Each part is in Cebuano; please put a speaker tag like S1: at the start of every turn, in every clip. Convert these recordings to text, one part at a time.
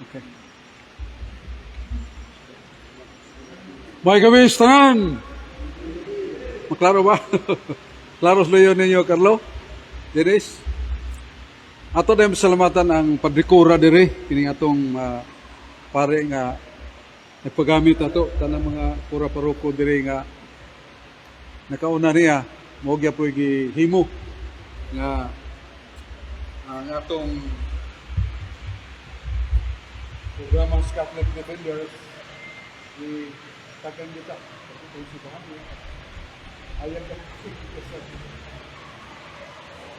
S1: Okay. May gabi, tanan! Maklaro ba? Klaro sa ninyo, Carlo? Dennis? Ato din salamatan ang padrikura dire kini atong pare nga nagpagamit ato tanang mga pura paroko dire nga nakauna niya mao gyapoy gihimo nga ang atong programa sa Catholic Defenders di tagan kita ayag ka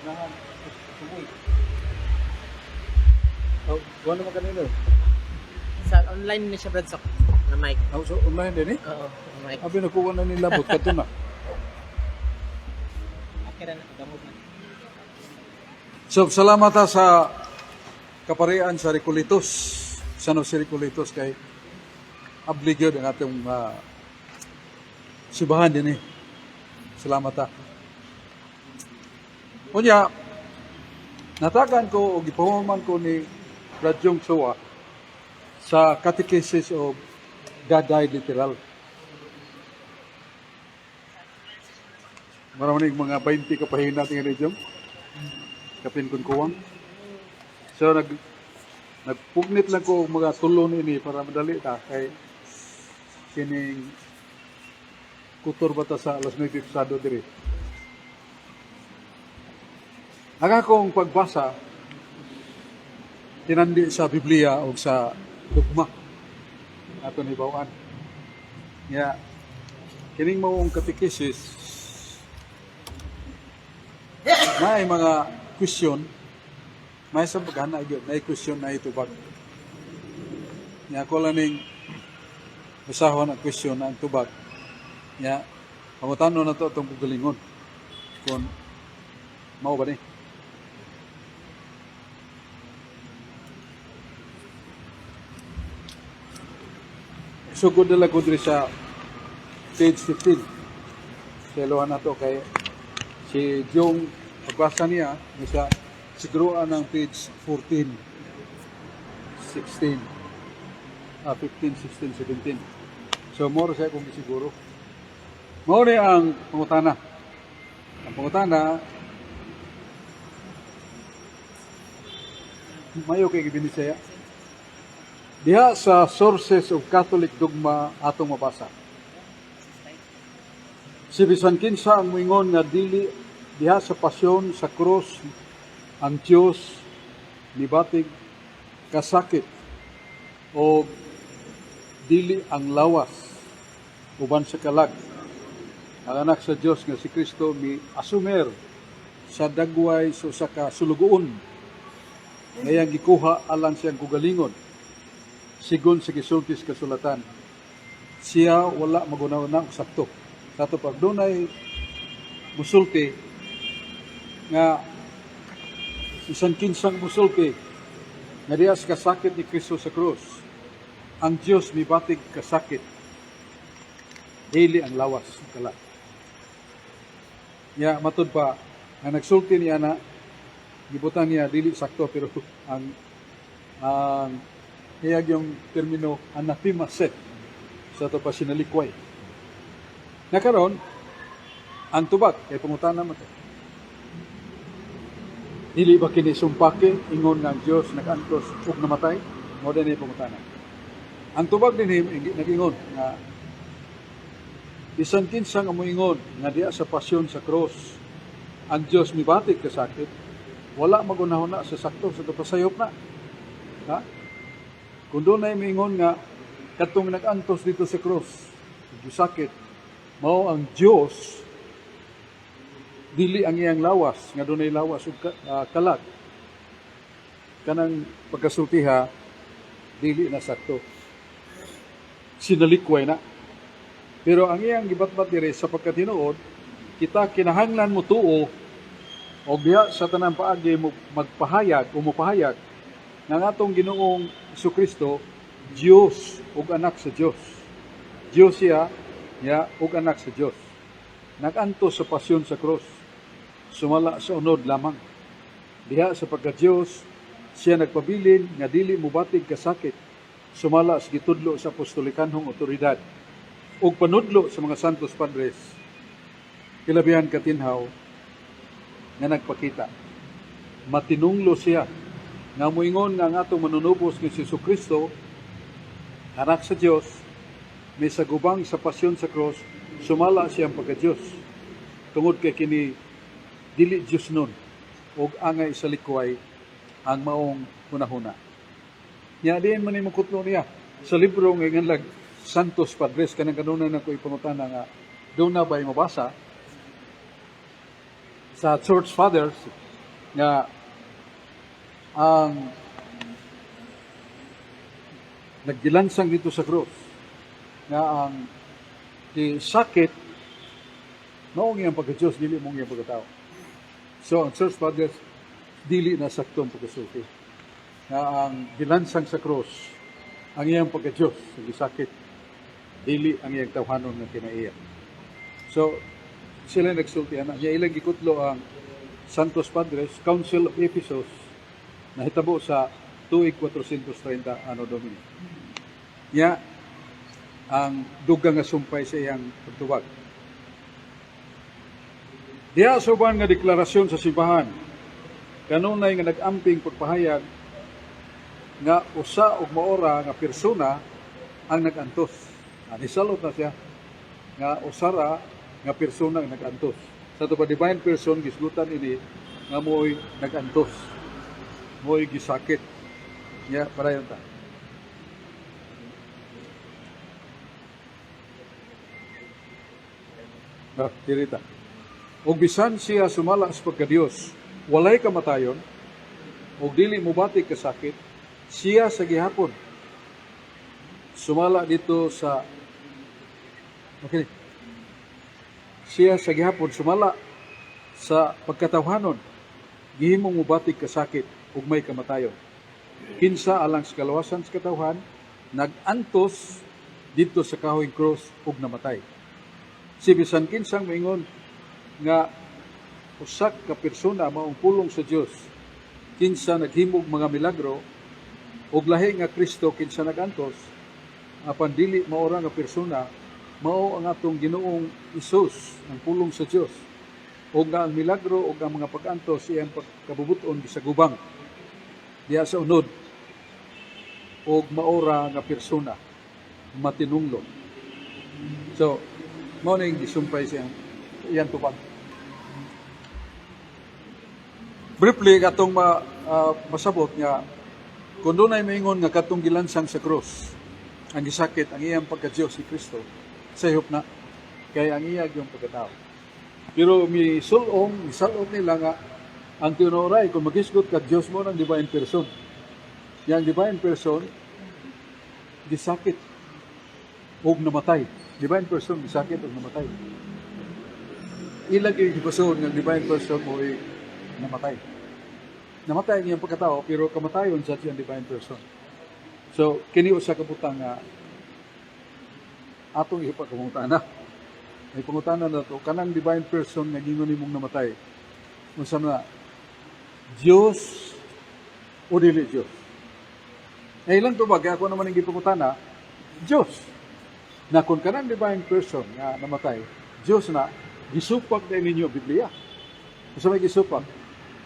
S1: nahan sumoy. Oh, kuha naman kanino.
S2: Sa online ni siya, Brad, sa na mic.
S1: Oh, so online din eh.
S2: Oo, na mic.
S1: Abi nakuha na nila bot kato na.
S2: Akira na gamot na.
S1: So salamat ha sa kaparian sa Recoletos. San Jose Recoletos kay abli gyud ang atong simbahan din eh. Salamat ha. Unya, natakan ko o gipahuman ko ni Brad Jong Chua sa Catechesis of God Died Literal. Maraming mga 20 ka pahina tingin Jong. Kapin kun kuwang. So nagpugnit lang ko og mga tulo ini para madali ta kay kining kutor ba ta sa alas 9 pasado diri. Ang akong pagbasa tinandi sa Biblia o sa dugma ato ni bawaan. Ya kining maong katekesis na ay mga question may sa pagkana gyud na question na itubag. Nya ako lang ning basahon ang question na ang tubag. Nya pangutano na to atong kagalingon kung mao ba ni. Sugod na lang ko diri sa page 15. Selohan na to kay si Jong pagbasa niya sa siguruan ng page 14, 16, 15, 16, 17. So, more siya kung siguro. Mao ni ang pangutana. Ang pangutana, mayo kay gibinisaya. Diha sa Sources of Catholic Dogma atong mabasa. Si bisan kinsa ang moingon nga dili diha sa pasyon sa krus ang Dios nibatig kasakit o dili ang lawas uban sa kalag. Ang anak sa Dios nga si Kristo mi asumer sa dagway sa usa ka sulugoon nga iyang gikuha alang siyang kugalingon sigon sa gisulti sa kasulatan. Siya wala maguna-una og sakto. Sa ato pag dunay musulti nga bisan kinsang musulti nga diha sa kasakit ni Kristo sa krus ang Dios mibatig kasakit dili ang lawas ng kalag. Ya matud pa ang nagsulti niya na gibutan niya dili sakto, pero ang hiyag yung termino anathema set sa ato pa sinalikway. Nakaron ang tubag kay pangutana mo to. Dili ba kini sumpake ingon nga ang Dios nag-antos ug namatay? Mao din pangutana. Ang tubag dinhi nag-ingon nga bisan kinsa nga moingon nga diha sa pasyon sa cross ang Dios mibatik kasakit, wala magunahuna sa sakto sa pasayop na. Ha? Kung doon ay miingon nga katong nag-antos dito sa cross, sakit, mao ang Dios dili ang iyang lawas nga dunay lawas ug kalag, kanang pagkasultiha dili na sakto, sinalikway na. Pero ang iyang gibatbat dire sa pagkatinuod kita kinahanglan mo tuo og diha sa tanang paagi mo magpahayag o mopahayag nga ang atong Ginoong Kristo Dios ug anak sa Dios. Dios siya ya ug anak sa Dios. Nag-antos sa pasyon sa krus sumala sa unod lamang. Diha sa pagka-Diyos, Siya nagpabilin nga dili mubatig kasakit sumala sa gitudlo sa apostolikanhong otoridad ug panudlo sa mga Santos Padres, hilabihan katinhaw nga nagpakita. Matinunglo siya nga moingon nga ang atong Manunubos nga si Kristo, anak sa Dios, may sagubang sa pasyon sa cross sumala siyang pagka-Dios, tungod kay kini dili Dios nun ug angay sa likway ang maong hunahuna. Nya diin man imong kutlo niya sa libro nga nganlag Santos Padres, kanang kanunay na ko ipangutana nga doon na ba'y mabasa sa Church Fathers nga ang naggilansang dito sa krus nga ang di sakit mao iyang pagka-Diyos, dili mo iyang pagkatao? So ang Church Fathers dili na sakto ang pagkasulti nga ang gilansang sa krus ang iyang pagka-Diyos sa gisakit, dili ang iyang tawhanon nga kinaiya. So sila nagsulti ana niya, ilang gikutlo ang Santos Padres, Council of Ephesus, nahitabo sa tuig 430 Anno Domini. Nya ang dugang nga sumpay sa iyang pagtubag. Diha sa uban nga deklarasyon sa simbahan, kanunay nga nag-amping pagpahayag nga usa og maora nga persona ang nag-antos. Ah, nisalot na siya nga usara nga persona ang nag-antos. Sa ato pa divine person, gisgutan ini nga mo'y nag-antos. Mo'y gisakit. Ya, padayon ta. Ah, dirita. Og bisan siya sumala sa pagka-Dios, walay kamatayon, og dili mobati kasakit, siya sa gihapon sumala dito sa, okay, siya sa gihapon sumala sa pagkatawhanon gihimong mobatig kasakit ug may kamatayon, kinsa alang sa kalawasan sa katawhan nag-antos didto sa kahoy cross ug namatay. Si bisan kinsang moingon nga usa ka persona maong pulong sa Dios kinsa naghimog mga milagro ug lahi nga Kristo kinsa nagantos, apan dili maora nga persona mao ang atong Ginoong Hesus, ang pulong sa Dios, ug nga ang milagro ug ang mga pag-antos iyang pagkabubut-on gisagubang diha sa unod ug maora nga persona, matinunglo. So mao ning gisumpay siyang iyang tubag. Briefly katong masabot nga kung dunay moingon nga katong gilansang sa krus ang gisakit ang iyang pagka-Diyos si Kristo, sayop na kay ang iya yung pagkatao. Pero mi sulong misalot nila nga ang tinuoray kung magisgot ka Diyos mo ng divine person, yang divine person gisakit ug namatay. Divine person gisakit ug namatay. Ilag yung gibason nga divine person mo namatay. Namatay ang iyang pagkatao, pero kamatayon sa siyang divine person. So kini usa ka butang nga atong ipagpangutana. May pangutana na to, kanang divine person nga gingon nimong namatay, unsa na, Diyos o dili Diyos? Eh, ilang tubag, ako naman ang gipangutana, Diyos. Na kung kanang divine person nga namatay, Diyos na, gisupak na ninyo Biblia. Unsa may gisupak?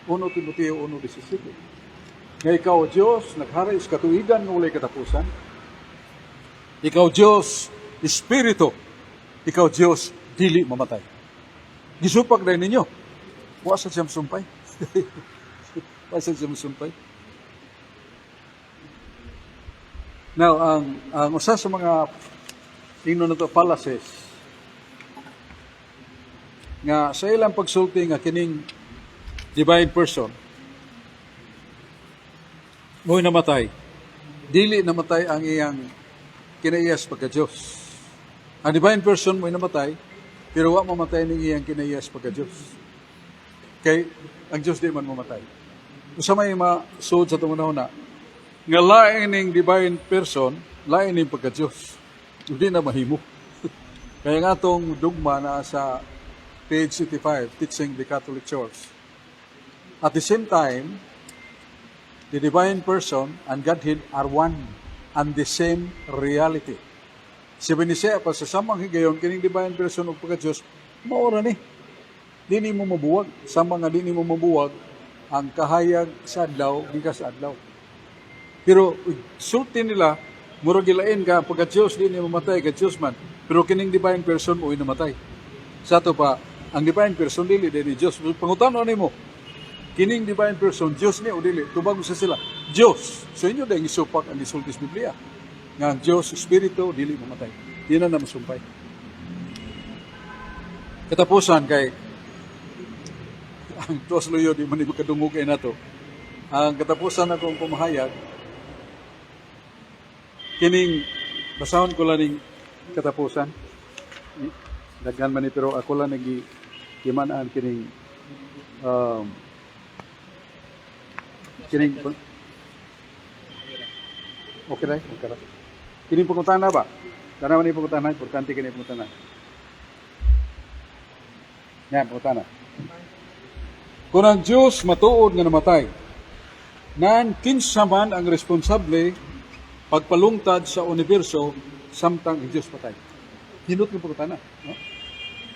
S1: 1 Timoteo 1:17. Nga ikaw, Diyos, naghari sa katuigan nga walay katapusan. Ikaw, Diyos, Espiritu. Ikaw, Diyos, dili mamatay. Gisupak na ninyo. Wa sa siyang sumpay. Wa sa siyang sumpay. Now, ang usa sa mga ingnon na to fallacies nga sa ilang pagsulti nga kining divine person mo'y namatay, dili namatay ang iyang kinaiyas pagka-Diyos. Ang divine person mo'y namatay, pero wa mamatay ning iyang kinaiyas pagka-Diyos. Kay ang Diyos di man mamatay. Usa may masuod sa itong na nga lain ning divine person, lain ning pagka-Diyos. Hindi na mahimo. Kaya nga itong dugma na sa page 85, Teaching the Catholic Church. At the same time, The divine person and Godhead are one and the same reality. Sabi ni siya, pa sa samang higayon, kining divine person ug pagka-Diyos, mao ra ni. Di nimo mabuwag. Sama nga di nimo mabuwag ang kahayag sa adlaw, gikan sa adlaw. Pero sulti nila, murag gilain ka, pagka Diyos di ni mamatay, ka Diyos man. Pero kining divine person mo'y namatay. Sa ato pa, ang divine person dili din ni Diyos. Pangutana nimo, kining divine person, Diyos ni o dili? Tubag sa sila, Diyos. So inyo dahil isupak ang gisulti sa Biblia. Nga ang Diyos, Espiritu, dili mamatay. Di na na masumpay. Katapusan kay ang tuwas luyo, di man ni makadungog kay nato. Ang katapusan akong pamahayag, kining basahon ko lang ning katapusan. Daghan man ni, pero ako lang nagi giman-an kining kining okay ra, okay ra. Kining pangutana ba? Kana man ni pangutana, importante kini pangutana. Yan, pangutana. Kung ang Diyos matuod nga namatay, nan kinsa man ang responsable pagpalungtad sa universo samtang ang Diyos patay? Hinot nga pangutana. No?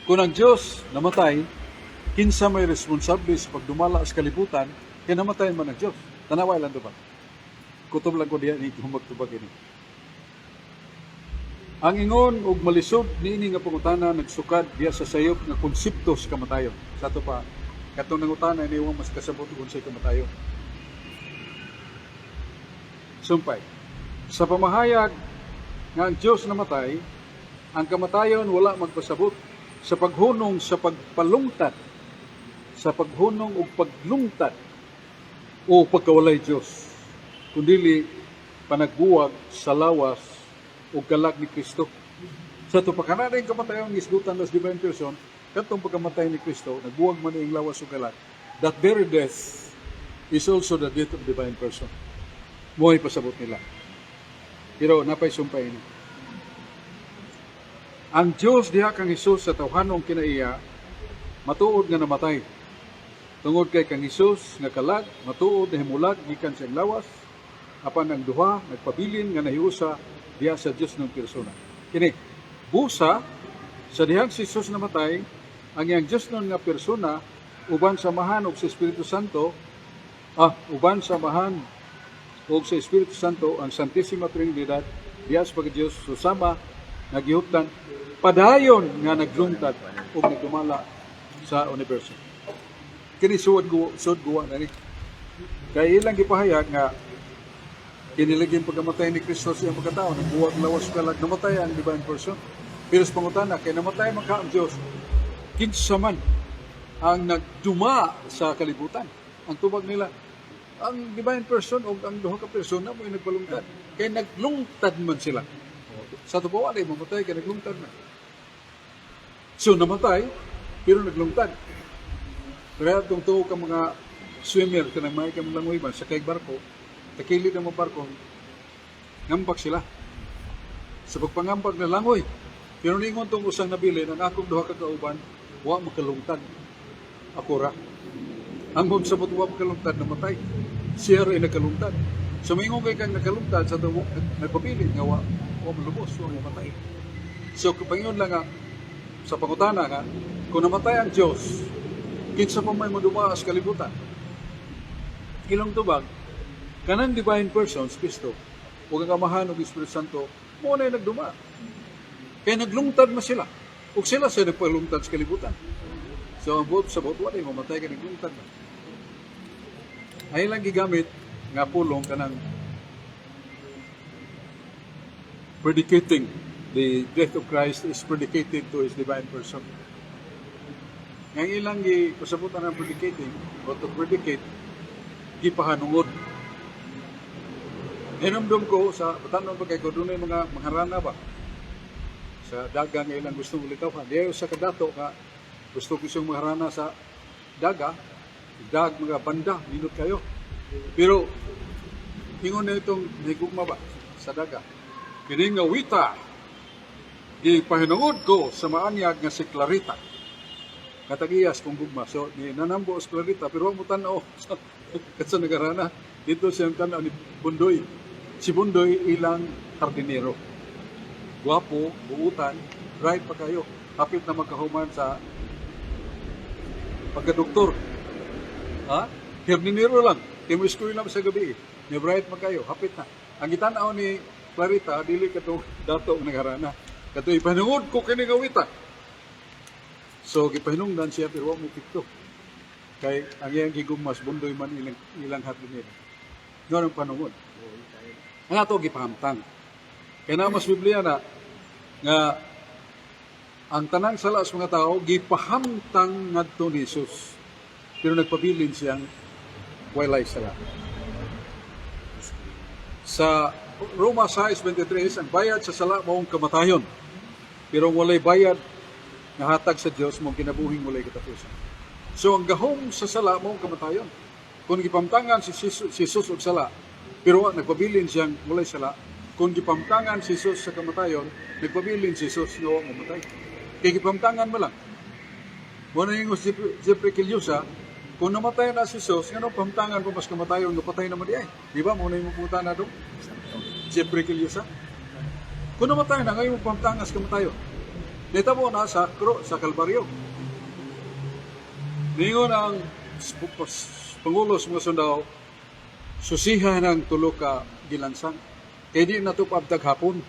S1: Kung ang Diyos namatay, kinsa may responsable sa pagdumala sa kalibutan, kay namatay man ang Diyos? Tanawa lang ba? Kutob lang ko diya ni magtubag ini. Ang ingon og malisod niini nga pangutana nagsukad diya sa sayop nga konsepto sa kamatayon. Sa ato pa, katong nangutana ni mas kasabot kung unsay kamatayon. Sumpay. Sa pamahayag nga ang Diyos namatay, ang kamatayon wala magpasabot sa paghunong sa pagpalungtad, sa paghunong og paglungtad o pagkawalay Diyos, kundili panagbuwag sa lawas o kalag ni Kristo. Sa ito, pagkanada yung kamatayon ng isgutan as divine person, katong pagkamatay ni Kristo, nagbuwag man iyang lawas o kalag, that very death is also the death of divine person. Mo'y pasabot nila. Pero napay sumpay ni. Ang Diyos diha kang Hesus sa tawhanong kinaiya, matuod nga namatay. Tungod kay kang Hesus nga kalag, matuod na himulag gikan sa lawas, apan ang duha nagpabilin nga nahiusa diha sa Dios ng persona. Kini, busa sa dihang si Jesus namatay, ang iyang Dios nun nga persona uban samahan og sa Espiritu Santo, uban samahan og sa Espiritu Santo, ang Santissima Trinidad diha sa pagka-Dios susama nagihuptan padayon nga naglungtad ug nagdumala sa universo. Kini suod ko, suod guwa na ni. Kay ilang gipahayag nga kinilaging pagkamatay ni Kristo sa iyang pagkatao, nagbuwag lawas kalag, namatay ang divine person. Pero sa pangutana, kay namatay man ka ang Diyos, kinsa man ang nagduma sa kalibutan? Ang tubag nila, ang divine person o ang duha ka persona mo nagpalungtad. Kay naglungtad man sila. Sa tubo, wala mamatay kay naglungtad man. So namatay, pero naglungtad. Kaya kung tuo ka mga swimmer, kanang may kang langoy ba, sa kay barko, takilid ang mga barko, ngambak sila. Sa pagpangambak na langoy, pero ningon tong usang nabili, ang akong duha ka kauban, wa makalungtad. Ako ra. Ang mong sabot wa makalungtad, namatay. Siya rin nakalungtad. So mingon kay kang nakalungtad sa tuwo, nagpabilin nga wa malubos, wa mamatay. So kapangingon lang nga, sa pangutana nga, kung namatay ang Diyos, kinsa pa may modumaa sa kalibutan? Ilang tubag, kanang divine persons, Kristo, ug ang Amahan ug Espiritu Santo, mo na nagduma. Kaya naglungtad man sila. Ug sila sa nagpalungtad sa kalibutan. So ang buot sa buot, wala mamatay ka, naglungtad man. Ay lang gigamit nga pulong kanang predicating the death of Christ is predicated to His divine person. Nga ilang gipasabutan ang predicating o to predicate, gipahanungod. Hinumdum ko sa batanon pa kay ko dunay mga maharana ba sa daga nga ilang gusto ulitaw. Diyo sa kadato ka gusto ko siyang maharana sa daga, dag mga banda, minut kayo. Pero ingon na itong nahigugma ba sa daga. Kini nga wita gipahinungod ko sa maanyag nga si Clarita. Katagiyas kong gugma. So, ni nanambo si Clarita, pero wag mo tan-aw sa katsa nagarana. Dito siya tan ni Bundoy. Si Bundoy ilang hardinero. Gwapo, buutan, right pa kayo. Hapit na magkahuman sa pagkadoktor. Ha? Hardinero lang. Kay mo school lang sa gabi. Ni bright man kayo, hapit na. Ang gitan-aw ni Clarita, dili katong dato ang nagharana. Kato ipanungod ko kini gawita. So gipahinungdan siya pero wa mo pikto. Kay ang iyang gigumas Bundoy man ilang ilang hardinero. Nga ang panungod. Ang ato gipahamtang. Kaya na mas Biblia na nga ang tanang sala sa mga tao gipahamtang ngadto ni Jesus. Pero nagpabilin siyang walay sala. Sa Roma 6:23, ang bayad sa sala maong kamatayon. Pero ang walay bayad nga hatag sa Dios mong kinabuhing walay katapusan. So ang gahom sa sala maong kamatayon. Kung gipamtangan si Jesus og sala, pero wa nagpabilin siyang walay sala, kung gipamtangan si Jesus sa kamatayon, nagpabilin si Jesus nga wa mamatay. Kay gipamtangan mo lang. Mo na ingon si Jeffrey Quillosa, kung namatay na si Jesus, ngano pamtangan pa mas kamatayon, nga patay naman di ay. Di ba? Mo na yung mapunta na doon. Jeffrey Quillosa. Kung namatay na, ngayon mo pamtangan sa kamatayon. Nitabo na sa sa Kalbaryo. Ningon ang pangulo sa mga sundao, susiha ng tulo ka gilansang. Kay di na ito paabtag hapon.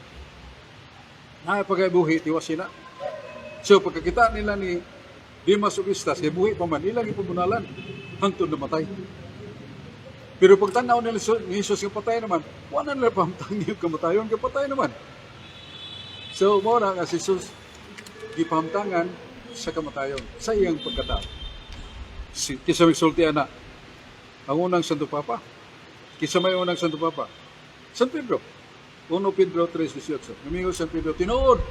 S1: Na pagkabuhi, tiwas sila. So pagkakita nila ni Dimas ug Istas, kay buhi pa man, ilang ipabunalan hangtod namatay. Pero pagtanaw nila ni Jesus nga patay naman, wala nila pamtang yung kamatayon, kay patay naman. So, mao na nga si Jesus gipahamtangan sa kamatayon, sa iyang pagkatao. Si, kisa may sulti ana, ang unang Santo Papa. Kisa may unang Santo Papa. San Pedro. 1 Pedro 3:18. Namingo San Pedro, tinuod,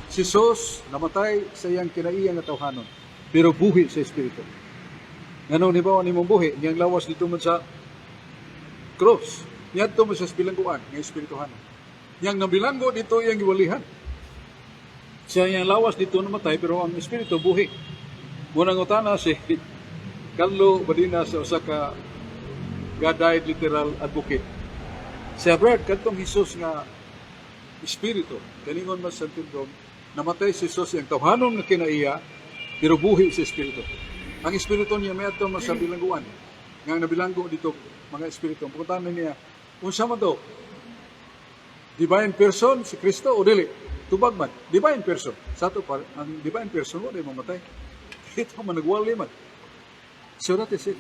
S1: si Jesus namatay sa iyang kinaiyang nga tawhanon, pero buhi sa Espiritu. Nganong nibaw ni mong buhi, niyang lawas dito man sa cross. Niadto man sa bilangguan nga espirituhanon. Niyang nabilanggo dito iyang giwalihan. Siya iyang lawas dito namatay pero ang espiritu buhi. Munang utana si Carlo Badina sa usa ka God died literal advocate. Siya Brad, kadtong Hesus nga espiritu, kaningon man sa Pedro, namatay si Jesus iyang tawhanon nga kinaiya, pero buhi sa espiritu. Ang espiritu niya may adto man sa bilangguan. Nga ang nabilanggo dito mga espiritu. Ang pangutana niya, unsa man daw? Divine person si Kristo o dili? Tubag man, divine person. Sa ato pa, ang divine person wala mamatay. Ito man nagwali man. So that is it.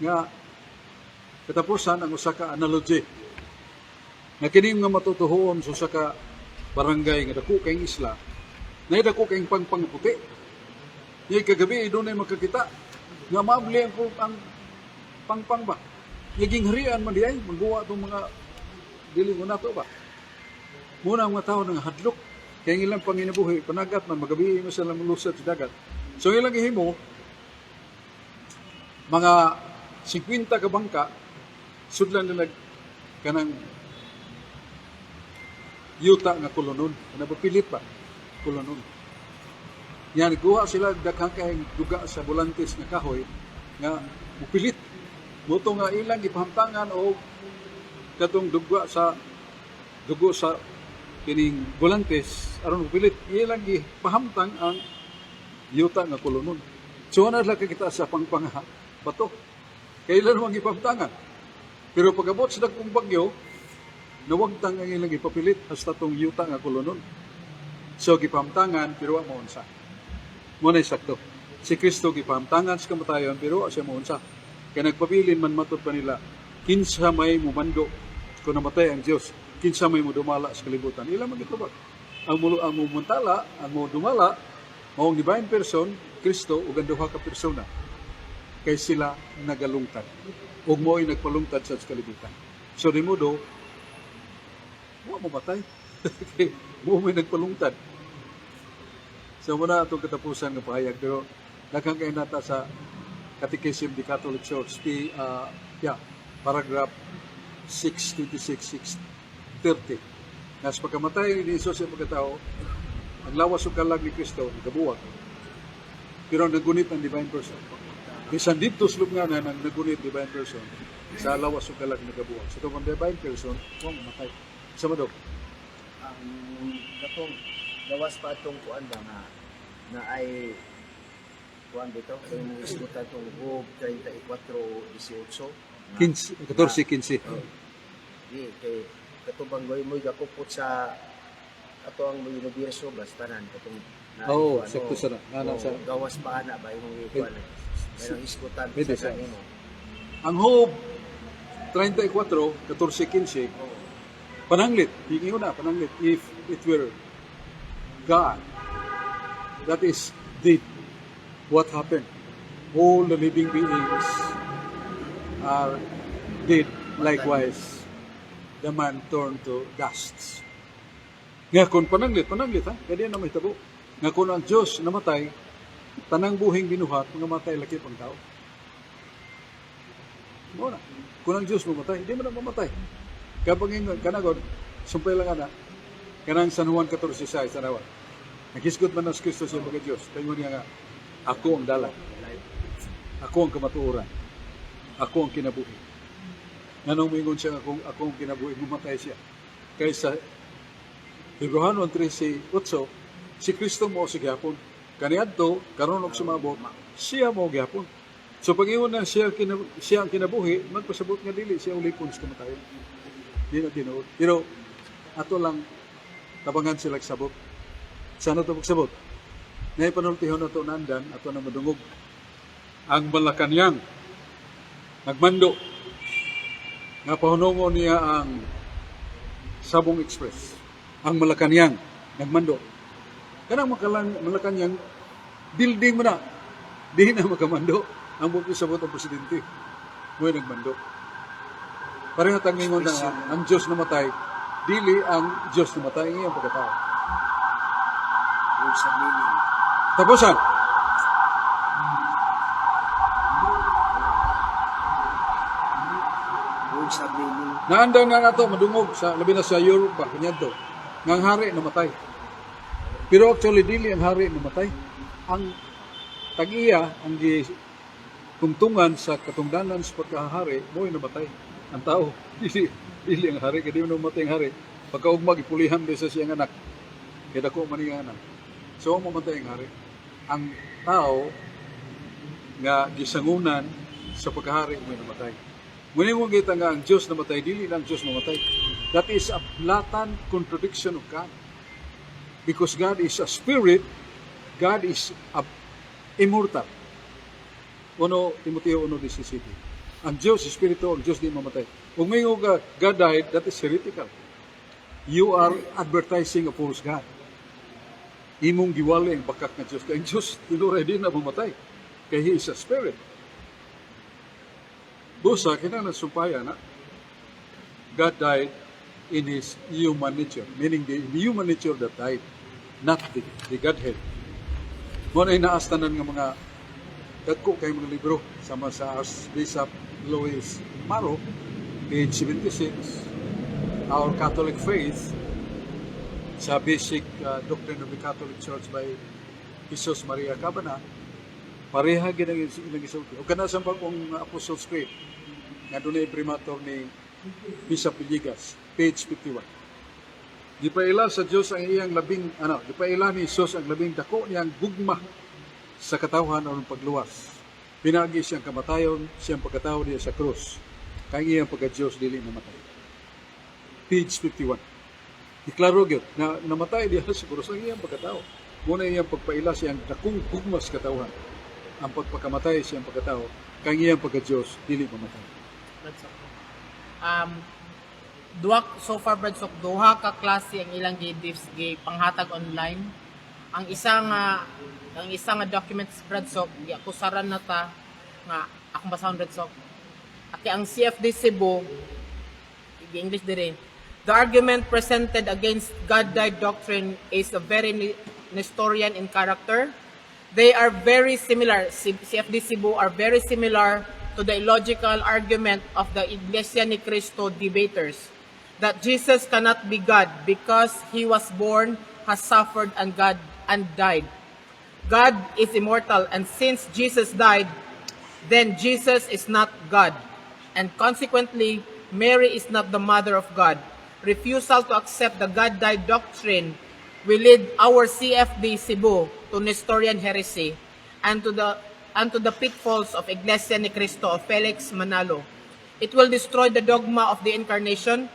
S1: Nga katapusan ang usa ka analogy nga kini nga matutuhoon sa usa ka barangay nga dako kayong isla, na dako kayong pangpang puti. Nya kagabi dunay makakita nga maabli ang pangpang ba. Naging harian man di ay mangguwa tong mga dili mo nato ba. Muna ang mga tao nang hadlok kay ang ilang panginabuhi panagat man, magabi mo sila molusad sa dagat. So ilang gihimo, mga 50 ka bangka, sudlan nila kanang yuta nga kolonon, kana pilit ba kolonon. Yan, kuha sila daghang kayong duga sa volantes nga kahoy nga mupilit. Muto nga ilang gipahamtangan og katong dugo sa kining volantes aron mupilit, ilang gipahamtang ang yuta nga kolonon. So ana lang kita sa pangpanga bato. Kailan man gipahamtangan. Pero pag-abot sa dagkong bagyo, nawagtang ang ilang ipapilit hasta tong yuta nga kolonon. So gipahamtangan pero wa maunsa. Mo na sakto. Si Kristo gipahamtangan sa kamatayon pero wa siya maunsa. Kay nagpabilin man matod pa nila, kinsa may mumando kung namatay ang Dios, kinsa may mudumala sa kalibutan. Ila man gitubag. Ang mulo ang mumuntala, ang mudumala mao ang divine person, Kristo ug ang duha ka persona. Kay sila nagalungtad. Ug mo'y nagpalungtad sa kalibutan. So di modo, wa mo matay. Kay mo may nagpalungtad. So muna atong katapusan nga pahayag, pero daghang kay nata sa Catechism the Catholic Church P, yeah, paragraph 626 630. Nga sa pagkamatay ni Jesus sa pagkatao, ang lawas ug kalag ni Kristo nagabuwag. Pero ang nagunit ang divine person. Bisan dito sa lubnganan ang nagunit divine person. Sa lawas ug kalag nagabuhat. So itong divine person, wa mamatay. Sa madog.
S3: Ang katong gawas pa atong kuan ba nga na ay kuan dito kay mo isgutan tong Job 34:18.
S1: 15, 14, 15.
S3: Oh. Di kay katong goy mo gakupot sa ato ang universo basta tanan katong na
S1: Oo,
S3: kuan,
S1: sakto
S3: oh.
S1: sa na. Nga na
S3: Oh,
S1: sa
S3: gawas pa ana ba imong kuan, merong isgutan
S1: Pwede
S3: sa
S1: sa-
S3: kanimo.
S1: Ang Job 34, 14, 15, pananglit, hingi na, pananglit, if it were God that is dead, what happened? All the living beings are dead. Likewise, the man turned to dust. Nga kung pananglit, pananglit ha, kaya di na mahitabo. Nga kung ang Diyos namatay, tanang buhing binuhat, mga matay lakip ang tao. Mao na. Kung ang Diyos mamatay, di man na mamatay. Kapag ingon, kanagod, sumpay lang ana, kanang San Juan 14:6, tanawa. Naghisgot man ang Kristo sa mga Diyos. Paingon niya nga, "Ako ang dalan. Ako ang kamatuoran. Ako ang kinabuhi." Nganong moingon siya nga ako ang kinabuhi, mamatay siya? Kaysa Hebreohanon 13:8, si Kristo mo sa gihapon. Kaniadto, karon og sumabot, siya mo gihapon. So pag ingon na siya, siya ang kinabuhi, magpasabot nga dili siya ulipon sa kamatayon. Di na tinuod. Pero ato lang tabangan sila sabot. Sana to magsabot. Nay panultihon na to nandan, ato na madungog. Ang Malacanang nagmando nga pahunongon niya ang Sabong Express. Ang Malacanang nagmando. Kanang Malacanang building mo na. Di na makamando. Ang buong sabot ang presidente. Mo'y nagmando. Pareho tang ingon na nga, ang Diyos namatay, dili ang Diyos namatay ang iyang pagkatao.
S3: Words of meaning.
S1: Tapusan.
S3: Words of meaning.
S1: Naandaw nga nato madungog sa labi na sa Europe ba kanyadto nga ang hari namatay. Pero actually dili ang hari namatay. Ang tag-iya ang gi tungtungan sa katungdanan sa pagkahari mo'y namatay. Ang tao dili dili ang hari kay di man namatay ang hari. Pagkaugma gipulihan bisa siyang anak. Kay dako man iyang anak. So ang mamatay ang hari. Ang tao nga gisangunan sa pagkahari mo'y namatay. Ngunit mo kita nga ang Diyos namatay, dili lang Diyos mamatay. That is a blatant contradiction of God. Because God is a spirit, God is a immortal. 1 Timoteo 1:17. Ang Diyos, Espiritu, ang Diyos di mamatay. Kung may ka, God died, that is heretical. You are advertising a false God. Imong giwali ang bakak nga Diyos. Kaya ang Diyos, tinuray di na mamatay. Kaya He is a spirit. Busa, kinahanglan sumpaya na God died in His human nature. Meaning the human nature that died, not the Godhead. Mao na inaastanan nga mga dagko kay mga libro sama sa Archbishop Louis Maro, page 76, Our Catholic Faith, sa Basic Doctrine of the Catholic Church by Jesus Maria Cabana, pareha gid ang ilang gisulti. O kana sa pag-ong Apostles' Creed nga dunay primatur ni Bishop Villegas, page 51. Gipaila sa Dios ang iyang labing ano, gipaila ni Jesus ang labing dako niyang gugma sa katawhan aron pagluwas. Pinagi siyang kamatayon, siyang pagkatao diya sa krus. Kay ang iyang pagka-Diyos dili namatay. Page 51. Iklaro gyud na namatay diya sa krus ang iyang pagkatao. Muna iyang pagpaila siyang dakong gugma sa katawhan. Ang pagpakamatay siyang pagkatao, kay ang iyang pagka-Diyos dili mamatay.
S2: Brad Sok. Duha so far, Brad Sok, duha ka klase ang ilang gi gi panghatag online. Ang isa nga documents, Brad Sok, giakusaran na ta nga akong basahon, Brad Sok. Aki ang CFD Cebu, English dire. "The argument presented against God died doctrine is a very Nestorian in character. They are very similar. CFD Cebu are very similar to the illogical argument of the Iglesia Ni Cristo debaters that Jesus cannot be God because he was born, has suffered, and God and died. God is immortal, and since Jesus died, then Jesus is not God. And consequently, Mary is not the mother of God. Refusal to accept the God died doctrine will lead our CFD Cebu to Nestorian heresy and to the pitfalls of Iglesia Ni Cristo of Felix Manalo. It will destroy the dogma of the incarnation,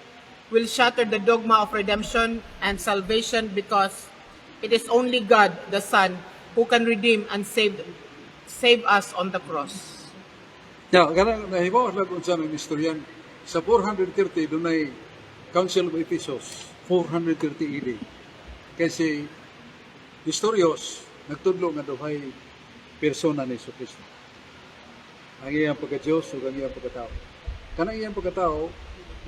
S2: will shatter the dogma of redemption and salvation, because it is only God the Son who can redeem and save us on the cross.
S1: Ya, kanang nahibaw lang kung saan ang istoryan. Sa 430, dunay Council of Ephesus, 430 AD. Kasi Nestorius, nagtudlo nga duhay persona ni Jesucristo. Ang iyang pagka-Diyos ug ang iyang pagkatao. Kanang iyang pagkatao,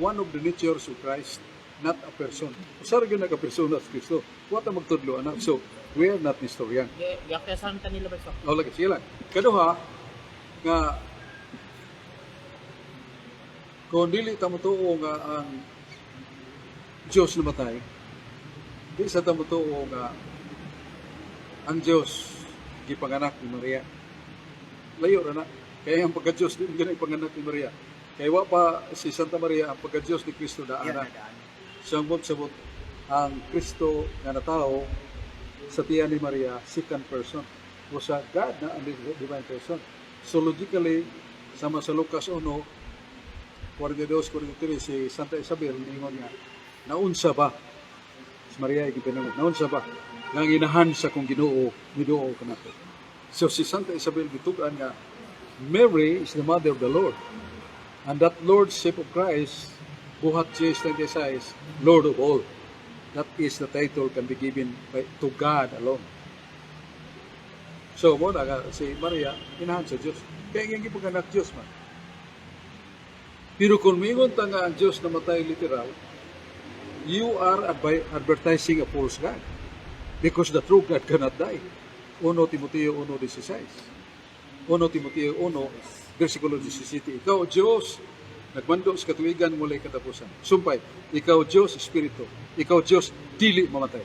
S1: one of the natures of Christ, not a person. Usa ra gyud ka persona sa Kristo. Wa ta magtudlo ana. So, we are not Nestorian.
S2: Giakusahan ta nila ba so?
S1: O lagi sige lang. Kaduha nga kung dili ta motuo nga ang Diyos namatay, di sa ta motuo nga ang Diyos gipanganak ni Maria. Layo ra na. Kaya ang pagka-Diyos di man ipanganak ni Maria. Kaya wa pa si Santa Maria, ang pagka-Diyos ni Kristo daan
S3: Yan
S1: na.
S3: na daan.
S1: So ang sabot ang Kristo nga natawo sa tiyan ni Maria, second person. O sa God na ang divine person. So logically, sama sa Lucas 1, 42, 43, si Santa Isabel, ningon nga, "Naunsa ba?" Si Maria ay gipinangot, "Naunsa ba nga ang inahan sa kong Ginoo, miduo kanato?" So si Santa Isabel gitug-an nga Mary is the mother of the Lord. And that Lordship of Christ, buhat 10:26, Lord of all. That is the title can be given to God alone. So, mo na nga si Maria, inahan sa Diyos. Kaya nga gipanganak Diyos man. Pero kung mingon ta nga ang Diyos namatay literal, you are advertising a false God. Because the true God cannot die. 1 Timoteo 1.16. 1 Timoteo 1, versikulo 17. "Ikaw, Diyos, nagmando sa katuigan walay katapusan." Sumpay, "Ikaw, Diyos, Espiritu. Ikaw, Diyos, dili mamatay."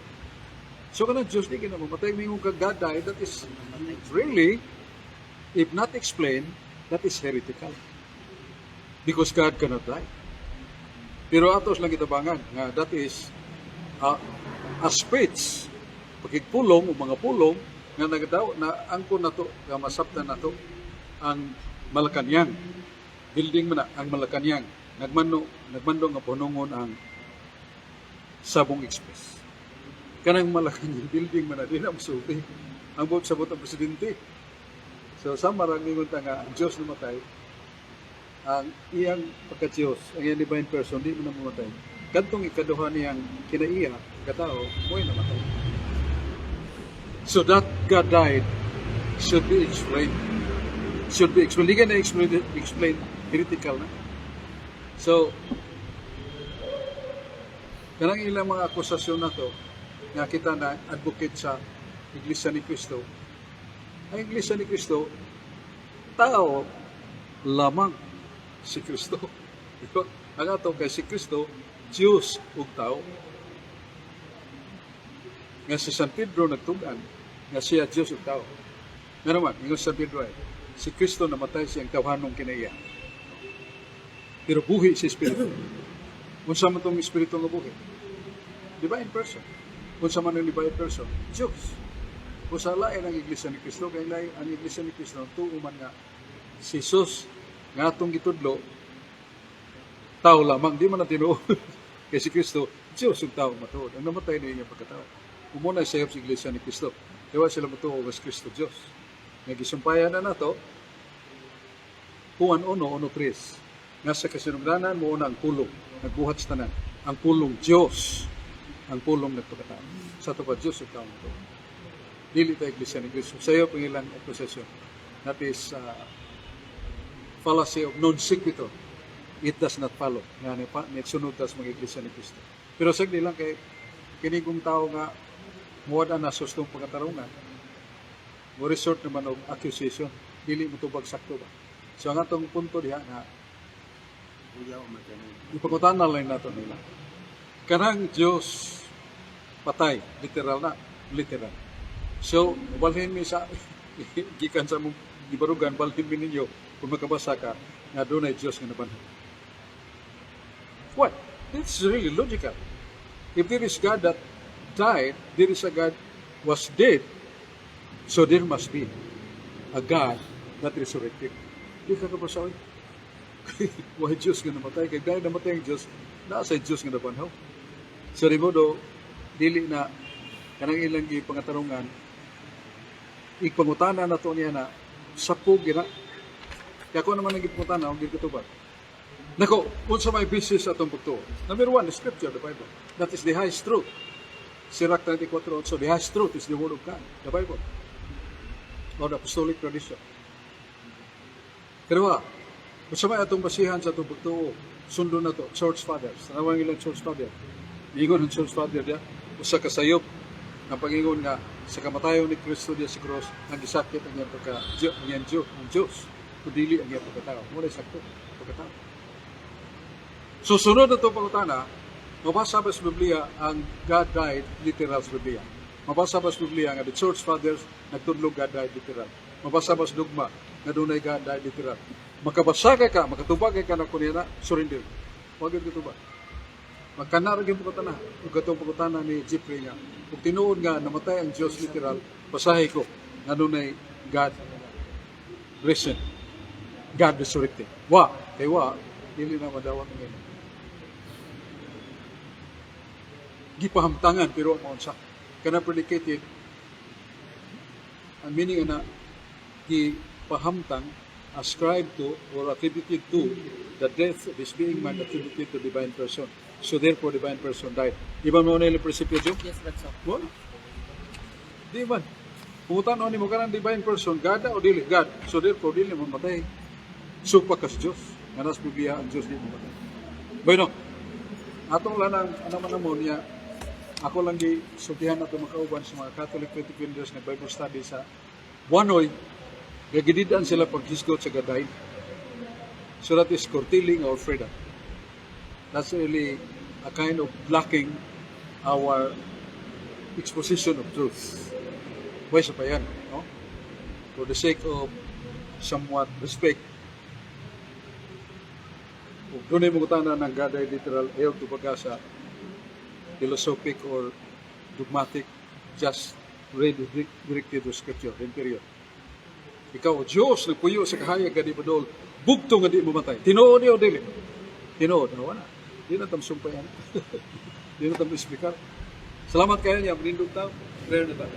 S1: So kanang Diyos di kina mamatay, mingon ka God died, that is really, if not explained, that is heretical. Because God cannot die. Pero atos lang gitabangan nga that is a speech, pakigpulong o mga pulong nga nagadaw na angkon nato nga masabtan nato ang Malacañang building man na ang Malacañang nagmando nga punongon ang Sabong Express. Kanang Malacañang building man na, di na masulti ang buot sabot ang presidente. So sama ra ningon ta nga ang Diyos namatay, ang iyang pagka-Diyos, ang iyang divine person, di mo na mamatay. Kadtong ikaduha niyang kinaiya, katao, mo'y namatay. So that God died should be explained. Should be explained. Di ka na explain, heretical na. So, kanang ilang mga akusasyon na to, nga kita na advocate sa Iglesia ni Cristo, ang Iglesia ni Cristo, tao lamang si Kristo. Di ba? Ang ato kay si Kristo, Diyos ug tao. Nga si San Pedro nagtug-an nga siya Diyos ug tao. Nga naman, ingon San Pedro ay, si Kristo namatay siyang tawhanong kinaiya. Pero buhi si Espiritu. Unsa man tong Espiritu nga buhi? Divine person. Unsa man ang divine person? Diyos. Usa lain ang Iglesia ni Cristo, kay lain ang Iglesia ni Cristo, tuo man nga si Jesus nga atong gitudlo tao lamang, di man na tinuod. Kay si Kristo, Diyos ug tao matuod. Ang namatay na iyang pagkatao. Umuna sa sa Iglesia ni Cristo. Kaya sila matuo nga si Kristo Diyos. Nga gisumpayan na nato, Juan 1:1-3, nga sa kasinugdanan mo ang pulong, nagbuhat sa tanan. Ang pulong Diyos, ang pulong nagpakatao. Sa ato pa, Diyos ug tao matuod. Dili ta Iglesia ni Cristo. Sa iyo pang ilang akusasyon. That is fallacy of non sequitur. It does not follow. Nga ni pa sunod tas mga Iglesia ni Cristo. Pero sa lang kay kini kung tao nga muwad na sustong pagkatarungan, mo resort naman og accusation, dili mo tubag sakto ba. So ang atong punto diha nga
S3: Kuyaw man tanan.
S1: Ipangutana lang nato nila. Kanang Diyos patay, literal na, literal. So, balhin mi sa gikan sa mong gibarugan, balhin mi ninyo kung makabasa ka. nga dunay Dios nga nabanhaw. What? It's really logical. If there is God that died, there is a God was dead, so there must be a God that resurrected. Di ka kabasaw. Why Diyos nga namatay? Kay dahil namatay ang Diyos, naa sa Diyos nga nabanhaw. So di modo, dili na kanang ilang gipangatarungan, ipangutana na to niya na sapog gina. Kaya ako naman ang gipangutana, ang gikatubag. Nako, unsa may basis atong pagtuo? Number one, the scripture, the Bible. That is the highest truth. Sirach 34, so the highest truth is the Word of God, the Bible. Or the apostolic tradition. Kaduha, unsa may atong basihan sa atong pagtuo? Sundon na to, Church Fathers. Tanawan ilang Church Father. Ingon ang Church Father diya, usa ka sayop nga pangingon nga sa kamatayon ni Kristo diya sa cross, ang gisakit ang iyang pagka ang iyang Diyos, ang Diyos, kung dili ang iyang pagkatao. Wala sakto, pagkatao. Susunod na itong pangutana, mabasa ba sa Biblia ang God died literal sa Biblia? Mabasa ba sa Biblia nga the Church Fathers nagtudlog God died literal? Mabasa ba sa dogma nga dunay God died literal? Makabasa kay ka, makatubag kay ka na kunya na, surrender. Wag gyud katubag. Magkana ra gyud pangutana. Ug katong pangutana ni Jeffrey nga, kung tinuod nga namatay ang Dios literal, basahi ko nga dunay God risen. God resurrected. Wa, kay wa, dili na madawat ang imo. Gipahamtangan pero ang maunsa. Kana predicated ang meaning na gipahamtang, ascribed to or attributed to the death of his being man, attributed to divine person. So therefore divine person died. Di ba mo na ilang prinsipyo, Joe?
S2: Yes, Brad Sok.
S1: Wala. Di man. Kung ni mo kanang divine person, God o dili? God. So therefore, dili mo matay. Supa ka sa Diyos. Nga nas Biblia, ang Diyos di mo matay. Bueno, atong lanang, ano man mo niya, ako lang gi sultihan nato makauban sa mga Catholic faith defenders nga Bible study sa Buanoy, gagidid-an sila paghisgot sa God died. So that is curtailing our freedom. That's really a kind of blocking our exposition of truth. Why sa pa yan, no? For the sake of somewhat respect, kung dunay mo ng God ay literal, ayaw tubaga sa philosophic or dogmatic, just read directly to scripture, in period. Ikaw, o Diyos, nagpuyo sa kahayag, gadi mo dol, bugto nga di mo matay. Tinuod niyo, dili. Tinuod, no, wala. Di na tam sumpayan. Di na tam explicar. Salamat kayo niya, manindog tao. Prayer na tayo.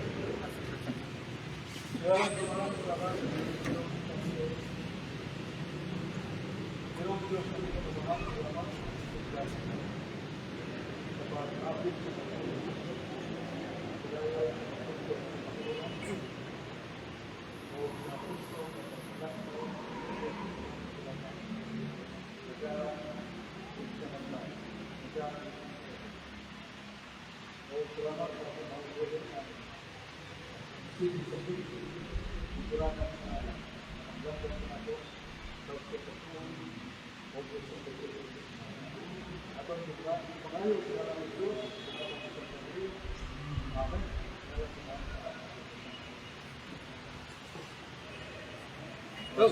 S1: Well,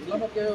S1: salamat kayo.